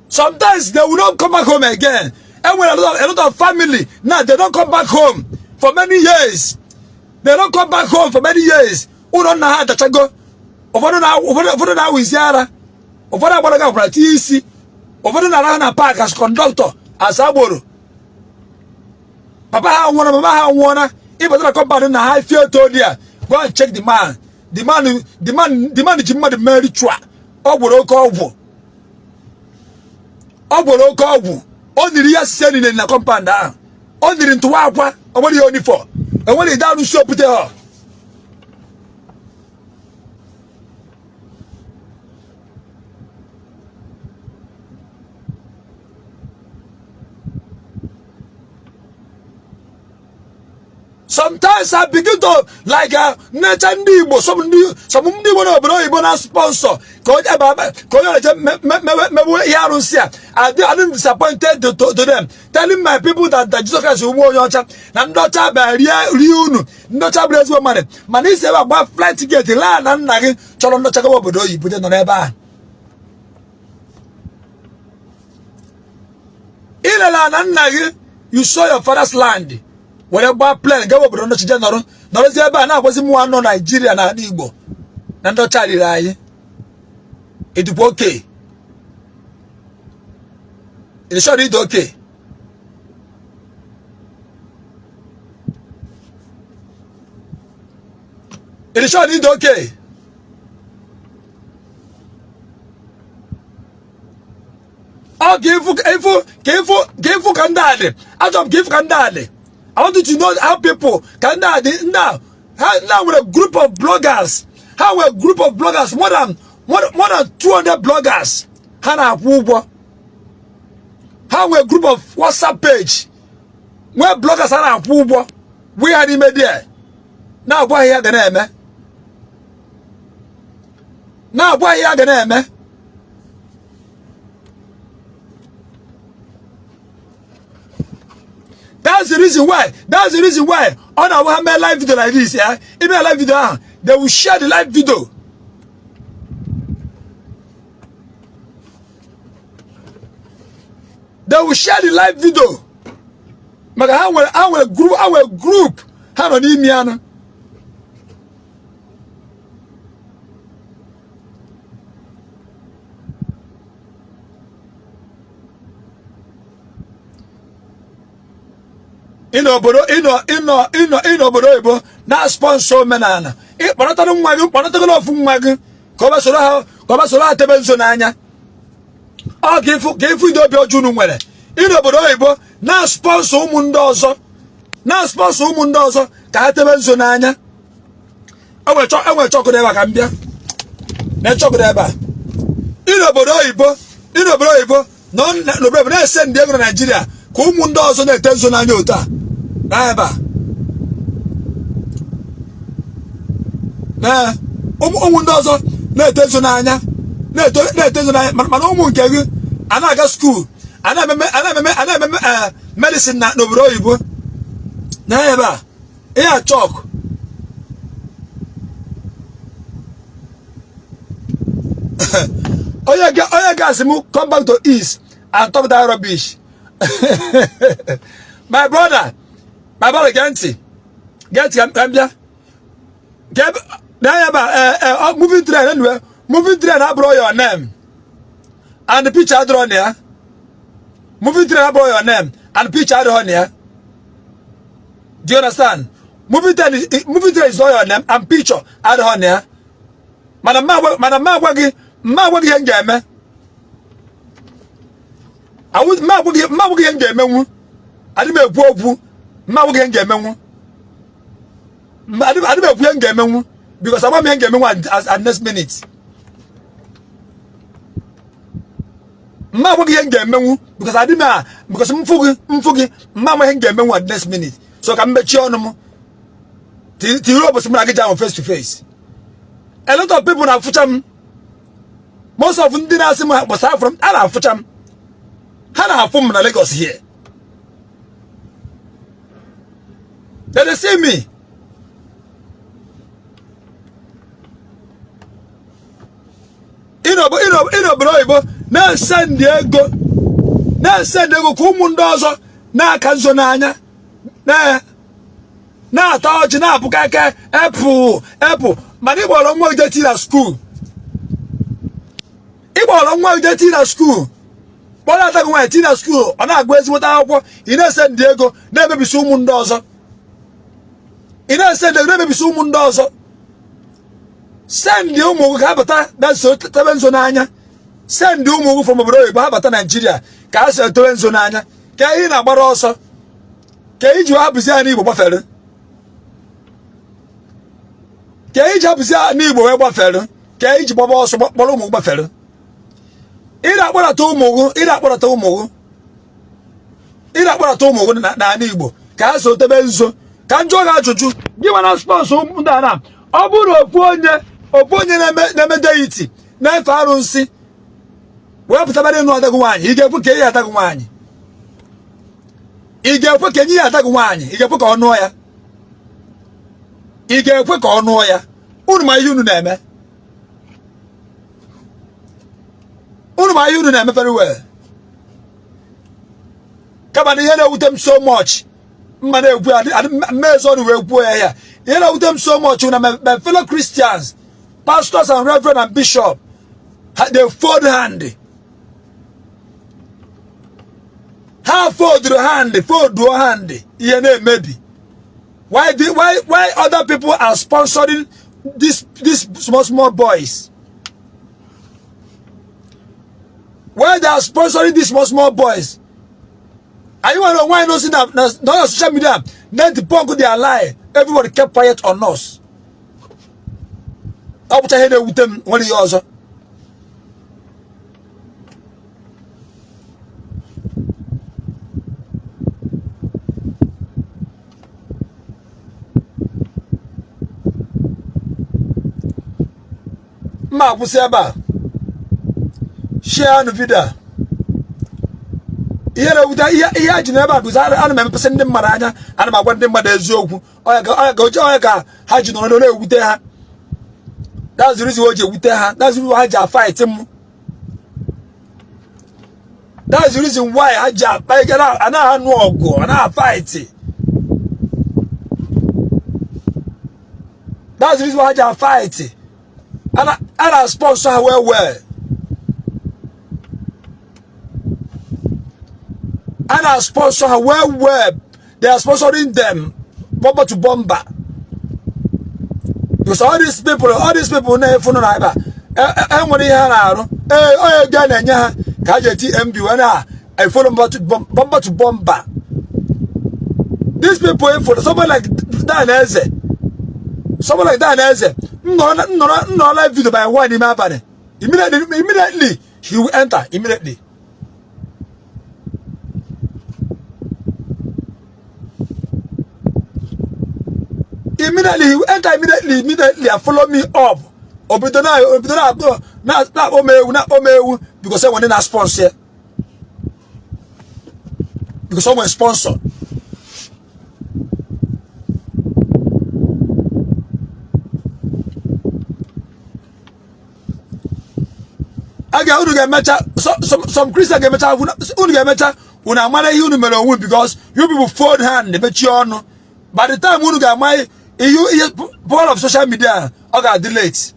Sometimes they will not come back home again. Enwere a lot of family now, they don't come back home for many years. They don't come back home for many years. Ụlọ nna ha adachago. Ụfọdụ na-awụzi ara, ụfọdụ agbaraga akwara tinye isi, ụfọdụ na-arahụ na park as conductor, as agboro. Papa ha nwụọna, mama ha nwụọna. Ịbata na compound na ha fie otu dị a, go and check the man. The man, the man, the man ji mmadụ mee ritual. Ọ gwọrọ oke ọgwụ, ọ gwọrọ oke ọgwụ. O niri ya sise niile na compound ahụ. O niri ntụwa akwa, o nwere ihe onifọ, enwere ide arụsị opute ha. Sometimes I begin to like nnecha ndị Igbo, some ndị Igbo n'obodo oyibo na sponsor ka onye ka onye na-eje mewe ihe arụsị a. I am disappointed to them, telling my people that Jesus Christ bụ onye ọcha, na ndị ọcha bịa rie unu, ndị ọcha bụrụ ezigbo mmadụ. Mana isi ebe agba flight ticket laa na nna gị chọrọ ndị ọcha gawa obodo oyibo je nọ n'ebe ahụ. Ilela na nna gị, you saw your father's land, were gbaa plane gawa obodo ndị ọcha je nọrọ, nọrọzi ebe a na-agwazi m nwa nọ Naijiria na ala Igbo na ndị ọcha riri anyị. Ịdịkwa oke? Ịdị sure ịdị oke? Ịdị sure ịdị oke? Ọ ka ịfụ ịfụ ka ịfụ ka ịfụ ka ndị a dị. Achọrọ m ka ịfụ ka ndị a dị. I want you to know how people ka ndị a dị. Ndị a ha ndị a nwere group of bloggers. Ha nwere group of bloggers, more than 200 bloggers ha na-akwụ ụgwọ. Ha nwere group of WhatsApp page, nwee bloggers ha na-akwụ ụgwọ, wee ha n'ime there na-agwa ha ihe ga na-eme, na-agwa ha ihe ga na-eme. That's the reason why. That's the reason why. On our live video like this, yeah. Even a live video, they will share the live video. They will share the live video. Maka ha nwere group, ha nwere group ha nọ n'ime anụ. Ịnọ obodo, ịnọ ịnọ ịnọ ịnọ obodo oyibo na sponsor omenala. Ịkpọnatara nwa gị, kpọnatagoro ofu nwa gị ka ọ soro ha, ka ọ soro ha tebe nzo n'anya. Ọ ka ịfụ ide obi ọjọọ unu nwere. Ịnọ obodo oyibo na sponsor ụmụ ndị ọzọ, na sponsor ụmụ ndị ọzọ ka ha tebe nzo n'anya. Enwere chọkụrụ ebe a ka m bịa na chọkụrụ ebe a. Ịnọ obodo oyibo, ịnọ obodo oyibo nọ n'obodo oyibo na-ese ndị ego na Naijiria ka ụmụ ndị ọzọ na-ete nzo n'anya otu a na ebe a na ụmụ ndị ọzọ na-ete nzo n'anya, na-ete nzo n'anya. Mana ụmụ nke gị a na-aga school, a na-ememe medicine na n'obodo oyibo na ebe a. Ihe a chọk onye ga-asị m come back to east and talk that rubbish. My brother, my brother, gee ntị, gee ntị ka m bịa na ebe a. Moving train, anyway, moving train abụrụ your name and the picture adịrọ na ya. Moving train abụrụ your name and picture adịrọ na ya. Do you understand? Moving train is not your name and picture adịrọ na ya. Mana mma agwa gị ihe m ga-eme. Mma agwa gị ihe m ga-emenwu. Adị m ekwu okwu. Mma agwa gị ihe m ga-emenwu. Adị m ekwu ihe m ga-emenwu because agwa m ihe m ga-emenwu at next minute. Mma agwa gị ihe m ga-emenwu because adị m a because mfụ gị, mma ama ihe m ga-emenwu at next minute. So ka m mechie ọnụ m tiri ụbọchị mụ na gị ji ahụ face to face. A lot of people na-afụcha m. Most of ndị na-asị m gbasara from a na-afụcha m, ha na-afụ m na Lagos here. They dey see me. Ịnọ obodo oyibo na-esendị ego, na-esendị ego ka ụmụ ndị ọzọ na-aka nzo n'anya, na-ata ọjị, na-abụka aka epụ epụ. Mana ịgbọrọ nwa gị jee na school, ịgbọrọ nwa gị jee na school, kpọrọ ata gị nwaanyị tii na school, ọ na-agụ ezigbote akwụkwọ. Ị na-ese ndị ego na-emebisi ụmụ ndị ọzọ. Ị na-ese ndị ego na-emebisi ụmụ ndị ọzọ. Send ụmụ gị ka ha bata bịa so tebe nzo n'anya. Send ụmụ gị from obodo oyibo, ha bata Naijiria ka ha si etowe nzo n'anya. Ka ihe na-agbara ọsọ ka iji hapụzi ya n'Igbo gbafere, ka iji hapụzi ya n'Igbo wee gbafere, ka iji gbaba ọsọ kpọrọ ụmụ gị gbafere. Ị na-akpọrọta ụmụ gị, ị na-akpọrọta ụmụ gị, ị na-akpọrọta ụmụ gị n'ala Igbo ka ha so tebe nzo. Ka m jụọ gị ajụjụ, gị nwa na sponsor ndị a na ọ bụrụ ofu onye na-eme deity, na-efe arụsị, wee pụtabara ịnụ ada gị nwaanyị, ị ga-ekwe ka enyi ada gị nwaanyị? Ị ga-ekwe ka enyi ya ada gị nwaanyị? Ị ga-ekwe ka ọ nụọ ya? Ị ga-ekwe ka ọ nụọ ya? Unu ma ihe unu na-eme. Unu ma ihe unu na-eme very well. Kama na ihe na-ewute m so much, mma na-ekwu mmezo ọnụ wee kwuo ya, ya ihe na-ewute m so much na my fellow Christians, pastors and reverend and bishop, they fold hand. Ha fold hand, fold hand, ihe na-emebi. Why other people are sponsoring this small small boys? Why they are sponsoring these small small boys? Anyị nwere onwe anyị n'osi na social media na debunk their lie. Everybody kept quiet on us. Ọ bụcha ihe na-ewute m. Nwere ihe ọzọ mma akwụsị ebe a. Share nụ video a. Ihe na-ewute, ihe a ji n'ebe a bụzi ana m emepesị ndị mmadụ anya, ana m agwa ndị mmadụ eziokwu. Ọya ka ha ji nọrọ na-ewute ha. That's the reason o ji ewute ha. That's the reason ha ji afight m. That's the reason why ha ji akpa ike anaghị anụ ọgụ, anaghị fight. That's the reason why ha ji fight. A na sponsor ha well well. A na sponsor ha well well. They are sponsoring them bumper to bumper. Because all these people na-efu nọ na ebe a enwere ihe ha na-arụ. Ee, onye ego a na-enye ha ka ha ji eti MB wee na-efolo bumper to bumper. These people efolo someone like Dan Eze. Someone like Dan Eze. Nnọrọ live video by 1 n'ime abalị. Immediately he will enter immediately. Immediately he will enter immediately and follow me up. Obido na na-akpọ m ewu because enwere na sponsor. Because someone sponsor. Aga unu ga-emecha some Christian ga-emecha unu ga-emecha unu amara ihe unu mere onwe because you people fold hand mechie ọnụ. By the time unu ga-ama ihe power of social media ọ ga-adị late.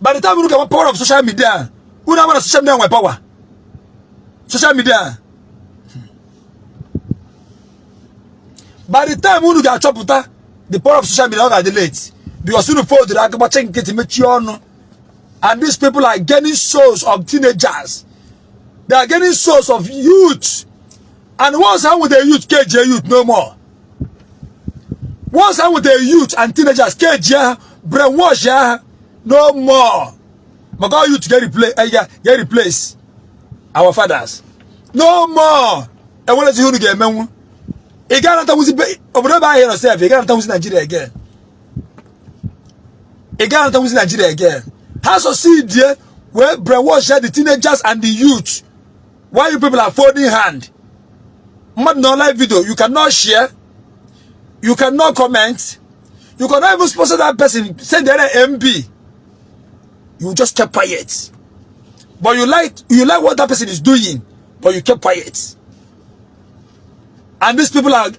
By the time unu ga-ama power of social media, unu amara social media nwe power. Social media. By the time unu ga-achọpụta the power of social media ọ ga-adị late because unu foldere aka gbachi nkịtị mechie ọnụ. And these people are gaining souls of teenagers. They are gaining souls of youth. And once I'm with a youth, KJ youth no more. Once I'm with a youth and teenagers, KJ brainwash no more. But all youth get replace, get replace our fathers. No more. And what is you get men? You can't yourself. You can't Nigeria again. You can't Nigeria again. How succeed there where brainwash the teenagers and the youth? Why you people are folding hand? No live video. You cannot share. You cannot comment. You cannot even sponsor that person. Send their MB. You just keep quiet. But you like what that person is doing, but you keep quiet. And these people are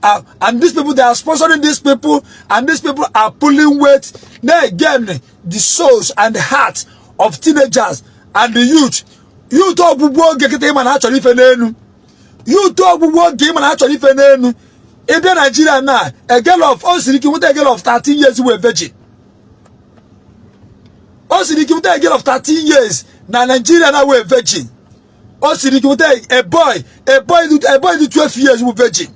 and these people, they are sponsoring these people, and these people are pulling weight. Now again, the souls and the hearts of teenagers and the youth. Youth ọgbụgbọ oge kịta ịma na achọrọ ife n'elu. Youth ọgbụgbọ oge ịma na achọrọ ife n'elu. Ịbịa Nigeria na a girl of o siri ike nweta a girl of 13 years wee virgin. O siri ike nweta a girl of 13 years na Nigeria na wee virgin. O siri ike nweta a boy dị 12 years wụ virgin.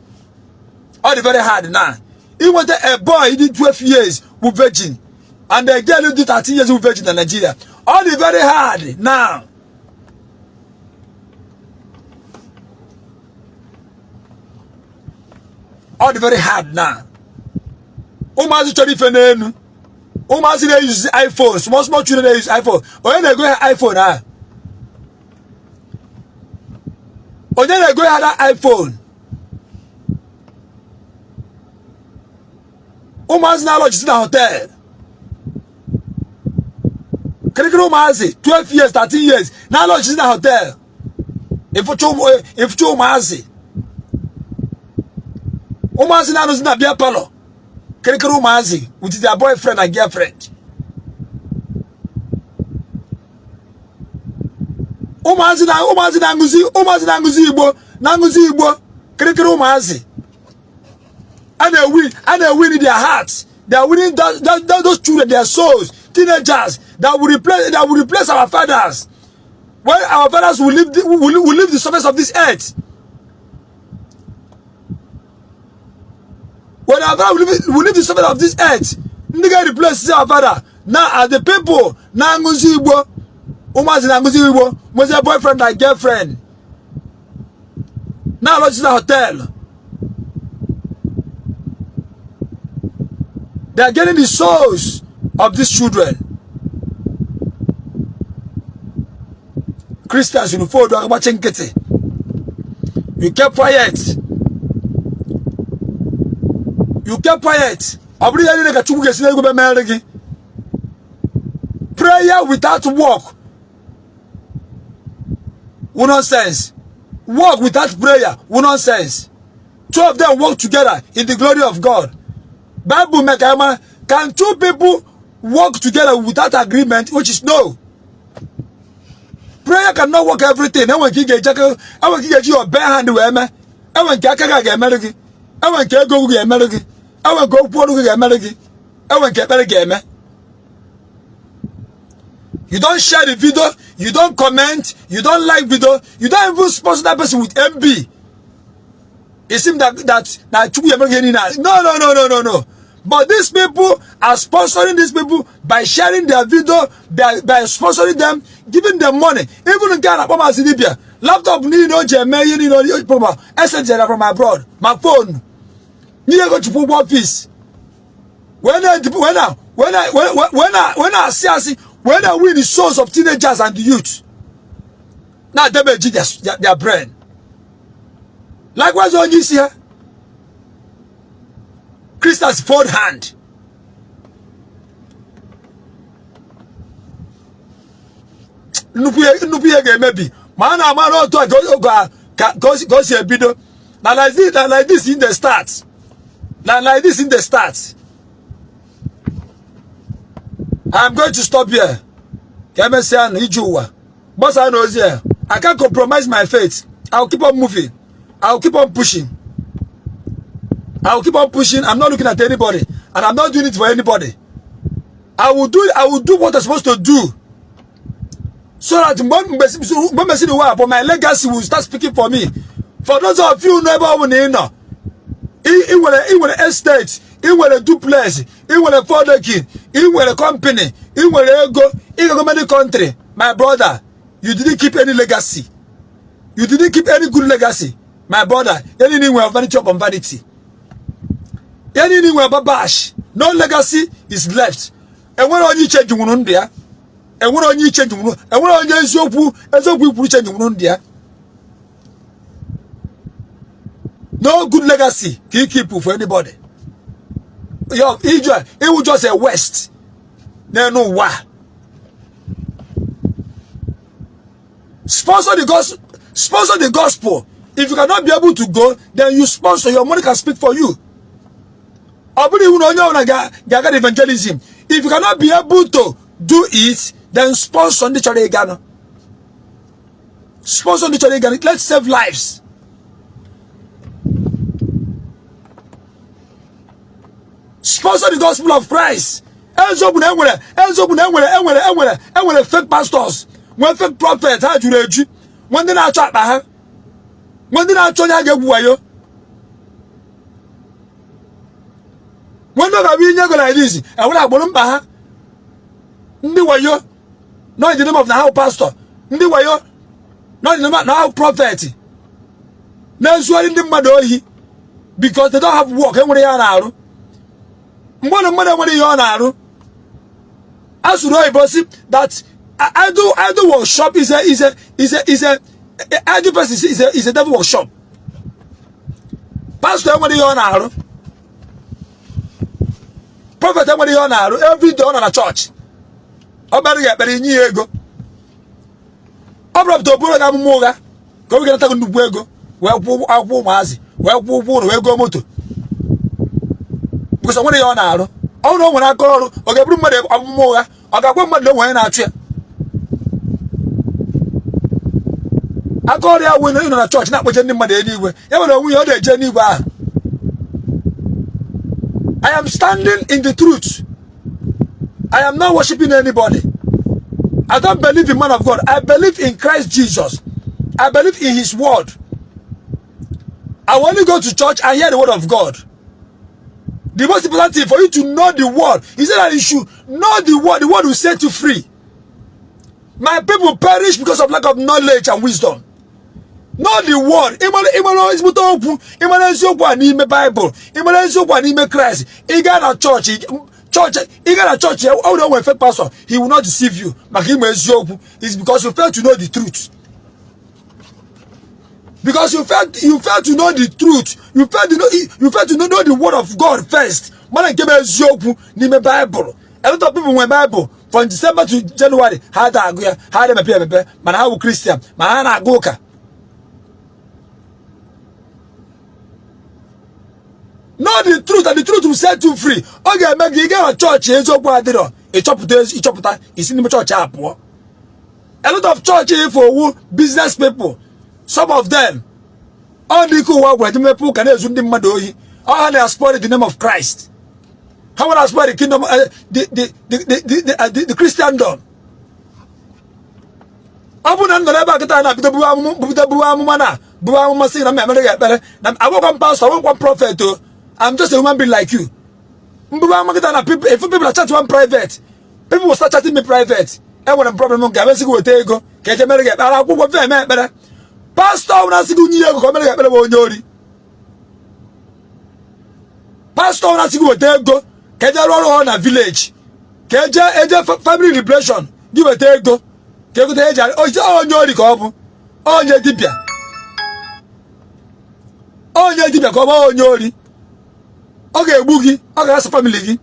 Ọ dị very hard now. Inweta a boy dị 12 years wụ virgin and a girl dị 13 years wụ virgin na Nigeria. Ọ dị very hard now. Ọ dị very hard now. Ụmụazị chọrọ ife n'elu. Ụmụazị na-eyuzi iPhone, small small children na-eyuzi iPhone. Onye na-ego ha iPhone ahụ? Onye na-ego ha na iPhone? Ụmụazị na-alọchisi na hotel. Kirikiri ụmụazị 12 years, 13 years na-alọchisi na hotel. Ịfụcha ụmụazị. Ụmụazị na-anụzi na beer parlor. Kirikiri ụmụazị with their boyfriend and girlfriend. Ụmụazị na-aṅụzi igbo kirikiri ụmụazị. A na-win their hearts. They are winning those children, their souls, teenagers that will replace our fathers. When our fathers will leave the surface of this earth. When our father will leave the surface of this earth, ndị ga-replace our father. Now are the people na-aṅụzi igbo. Ụmụazị na-aṅụzi igbo, nwezi boyfriend and girlfriend. Na-alọchi na hotel. They are getting the souls of these children. Christians, you fold nkịtị. You kept quiet. You kept quiet. Ọ bụrụ ihe niile ka Chukwu ga-esi n'egwu mere gị. Prayer without work. wụ nonsense. Work without prayer wụ nonsense. Two of them work together in the glory of God. Bible mee ka mara, can two people work together without agreement? Which is no. Prayer cannot work everything. Enwe nke ị ga-eji aka, enwe nke ị ga-eji your bare hand wee mee, enwe nke aka gị ga-emerụ gị, enwe nke ego gị ga-emerụ gị, enwe nke okwu ọnụ gị ga-emerụ gị, enwe nke ekpere ga-eme. You don't share the video, you don't comment, you don't like video, you don't even sponsor that person with MB. It seems that na Chukwu ya emere gị niile. No, no, no, no, no, no. But these people are sponsoring these people by sharing their video, by sponsoring them, giving them money. Even nke a na-akpọ Maazị Dibia, laptop niile o ji eme ihe niile o ji esejere from abroad, ma phone, nye ego chukwu ụgwọ office, wee na-asị asị, wee na win the souls of teenagers and the youth, na damage their brain. Likewise, onye isi ha, Christians fold hand. Nnukwu ihe ga-emebi ma a na-ama n'otu a ka o si ebido na like this, na like this in the start, na like this in the start. I'm going to stop here. Ka emesịa na ije ụwa gbasaa na ozi a. I can't compromise my faith. I'll keep on moving. I'll keep on pushing. I will keep on pushing. I'm not looking at anybody, and I'm not doing it for anybody. I will do what I'm supposed to do, so that mgbe mesịrị ụwa, but my legacy will start speaking for me. For those of you n'ebe ọ bụla ị nọ, ị nwere estate, ị nwere duplex, ị nwere four-decking, ị nwere company, ị nwere ego, ị gago many country, my brother, you didn't keep any legacy. You didn't keep any good legacy, my brother. Any nwere vanity upon vanity. Any nwere babash. No legacy is left. Enwere onye iche jinwuru ndụ ya. Enwere onye iche jinwuru. Enwere onye eziokwu eziokwu ikwuru iche jinwuru ndụ ya. No good legacy can you keep for anybody. Yo, it was just a waste. N'enu ụwa. Sponsor the gospel. Sponsor the gospel. If you cannot be able to go, then you sponsor. Your money can speak for you. Ọ bụrụ iwu na onye ọbụla ga-aga evangelism. If you cannot be able to do it, then sponsor ndị chọrọ ịga nọ. Sponsor ndị chọrọ ịga nọ. Let's save lives. Sponsor the gospel of Christ. Eziokwu na enwere, eziokwu na enwere fake pastors, nwee fake prophets, ha juru eju, nwee ndị na-achọ akpa ha, nwee ndị na-achọ onye a ga-egwu wayo, nwee ndị ọ ga-abụ inye ego like this, enwere agbụrụ mkpa ha, ndị wayo, not in the name of na how pastor, ndị wayo, not in the name of na how prophet, na-ezughari ndị mmadụ ohi because they don't have work. Enwere ihe a na-arụ mgbe na mmadụ enwere ihe ọ na-arụ. Asụrụ oyibo si that idle workshop is a idle person is a devil workshop. Pastor enwere ihe ọ na-arụ, prophet enwere ihe ọ na-arụ, every day ọ nọ na chọọchị, ọ kpere gị ekpere, inye ya ego, ọ bụrụ oburu gị amụma ụgha ka o ga-enata gị nnukwu ego wee kwụọ akwụkwọ ụmụazị, wee kwụọ ụgwọ ụlọ, wee goo moto, because o nwere ihe ọ na-arụ. Ọ bụrụ na o nwere aka ọrụ, ọ ga-eburu mmadụ amụma ụgha? Ọ ga-agwa mmadụ na o nwere onye na-achụ ya? Aka ọrụ ya wụ ịnọ na chọọchị na-akpọche ndị mmadụ eluigwe. Ya nwere onwe ya, ọ na-eje n'igwe ahụ. I am standing in the truth. I am not worshiping anybody. I don't believe in man of God. I believe in Christ Jesus. I believe in his word. I will only go to church and hear the word of God. The most important thing for you to know the word. He said that you should know the word. The word will set you free. My people perish because of lack of knowledge and wisdom. Know the word. Ịmara ezigbote okwu, ịmara eziokwu a n'ime Bible, ịmara eziokwu a n'ime Christ. Ị gaa na chọọchị, chọọchị, ị gaa na chọọchị, ọ bụrụ na o nwere fake pastor, he will not deceive you. Maka ịma eziokwu is because you fail to know the truth. Because you fail to know the truth. You fail to know the word of God first. Mana nke bụ eziokwu n'ime Bible. A lot of people nwere Bible. From December to January ha da agụ ya, ha da emepe emepe, mana ha bụ Christian, ma ha na-aga ụka. Know the truth and the truth will set you free. Ọ ga-eme gị ị gaa na chọọchị eziokwu adịrọ, ịchọpụta ịchọpụta isi n'ime chọọchị a pụọ. A lot of church ifo wu business people, some of them ọ dị ike ụwa gwara ji mepe ụka na-ezu ndị mmadụ ohi. Ọ ha na-spoil the name of Christ. Ha nwere spoil the kingdom, the Christendom. Ọ bụrụ na m nọrọ ebe a kịta na-abido buwe amụma, bido buwe amụma na buwe amụma sị na m emere gị ekpere na abụkwa m pastor, abụkwa m prophet o, I'm just a human being like you. M buwe amụma kịta na people, if people are chatting one private, people will start chatting me private. Enwere m problem nke abịasị gị weta ego ka eje mere gị ekpere, akwụkwọ fe eme ekpere. Pastor ọbụla sị gị nye ego ka o mere gị ekpere bụ onye ori. Pastor ọbụla sị gị weta ego ka eje rụọ ọrụ ha na village, ka eje eje family liberation, gị weta ego ka egote eji onye ori ka ọ bụ, onye dibịa, onye dibịa ka ọ bụ onye ori. Ọ ga-egbu gị, ọ ga-asa family gị.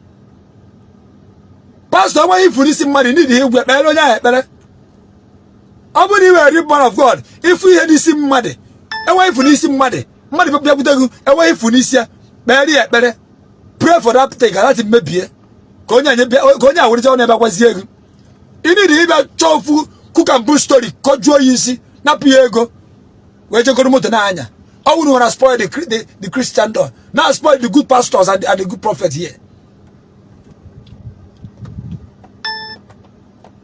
Pastor enweghị ifuru isi mmadụ n'ihi igwe ekpere onye ahụ ekpere. Ọ bụrụ na ị were real man of God, ịfụ ihe n'isi mmadụ, enweghị ifu n'isi mmadụ, mmadụ bịakwute gị enweghị ifu n'isi ya, kpere ya ekpere, pray for that thing ka that mebie, ka onye anyị ka onye awụrịta ọnụ ebe gwazie gị. Ị nidi ịbịa chọọ ofu cuckoo story kọjuo ya isi, napụ ya ego wee jegoro moto n'anya. Ọ wụrụ nwere spoil the Christendom, now spoil the good pastors and the good prophets here.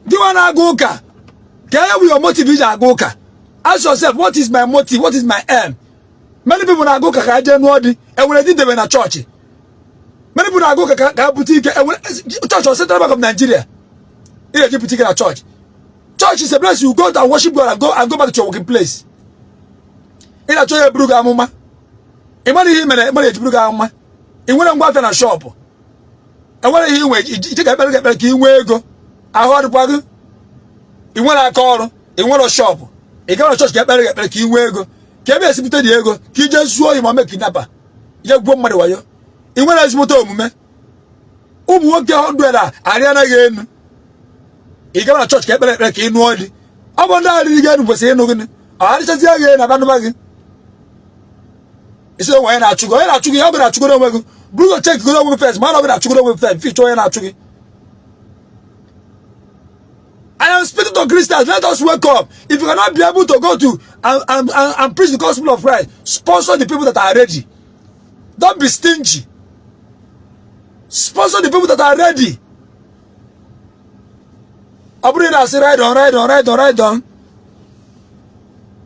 Gị nwa na-aga ụka, ka e your motive iji aga ụka. Ask yourself, what is my motive? What is my aim? Many people na-aga ụka ka jee nụọ di, enwere di debe na chọọchị. Many people na-aga ụka ka ha bute ike, enwere chọọchị Central Bank of Nigeria ị ga-eji bute ike na chọọchị. Church is a place you go and worship God and go back to your working place. Ị na-achọ ya eburu gị amụma, ị mara ihe ị mere mara eji buru gị amụma. Ị nwere ngwa afịa na shop, enwere ihe ị nwere ije ka ekpere gị ekpere ka ị nwee ego, ahụ adịkwa gị. Ị nwere aka ọrụ, ị nwere shop, ị gara chọọchị ka ekpere gị ekpere ka ị nwee ego, ka ebe esipụta dị ego ka ije zuo ohi ma mee kidnapper, ije gwuo mmadụ wayo. Ị nwere ezigbote omume, ụmụ nwoke 100 a arị anaghị enu. Ị gara na chọọchị ka ekpere ekpere ka ị nụọ di. Ọ bụ ndị arịrị gị enu kwesịrị ịnụ gịnị? Ọ arịchazie gị enu abanụba gị, isi onwe onye na-achụ gị, onye na-achụ gị, ọ bụ na-achụgoro onwe gị. Buru ụzọ checkigoro onwe gị first, ma ọ bụ na-achụgoro onwe gị first fichọ onye na-achụ gị. I am speaking to Christians. Let us wake up. If you cannot be able to go to and preach the gospel of Christ, sponsor the people that are ready. Don't be stingy. Sponsor the people that are ready. Ọ bụrụ na asị ride on, ride on, ride on, ride on.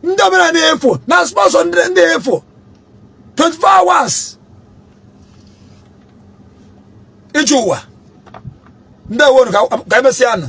Ndị ọbụla na-efu na sponsor ndị efu 24 hours. Ije ụwa. Ndị ewo ka emesịa nụ.